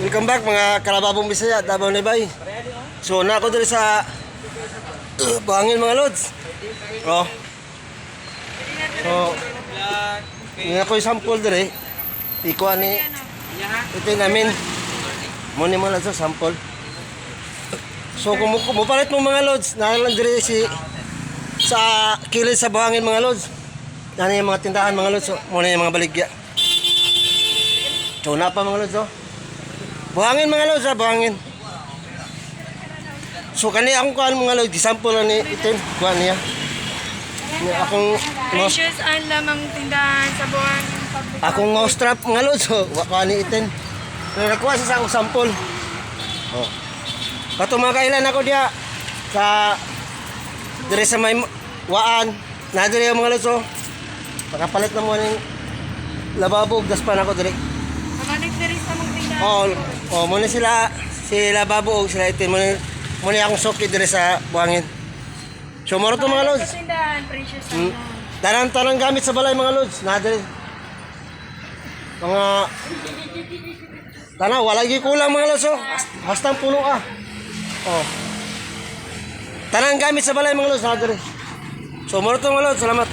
Welcome back, mga kalababong Bisaya, Davao Nebay. So na ako diri sa buhangin, mga lods. Oh. So, nga ko yung sample diri. Ikuha ni ito namin. Mo ni mga lods, oh, sample. So kung mupalit mo, mga lods, na lang diri si sa kilid sa buhangin, mga lods. Ano yung mga tindahan, mga lods, so, mo na yung mga baligya. So na pa, mga lods, oh. Buhangin, mga lods, ha, buhangin. So kani akong kuan, mga lods, sample na ni itin, kuan niya. Ni akong mouse, Precious ang lamang tindahan sa buwan ng public. Akong mouse trap, mga lods, so wa kuan ni itin. Pero nakuha siya sa akong sample. Oh. Kato mga kailan ako diya sa dire sa may waan. Na dire mga lods, oh. Makapalit na mo ning lababo ug daspan ako dire. Pamalit na rin sa mga tindahan. Oh, oh, muna sila si lababo og sila itin muna muna akong suki dire sa buhangin. So moro to, mga lods. Sa tindahan, precious ang lang. Tanang-tanang gamit sa balay, mga lods. Na dire. Mga tanaw, wala gyud kulang, mga lods, oh. Hastang puno ah. Oh. Tanang gamit sa balay, mga lods, na dire. So moro to, mga lods, salamat.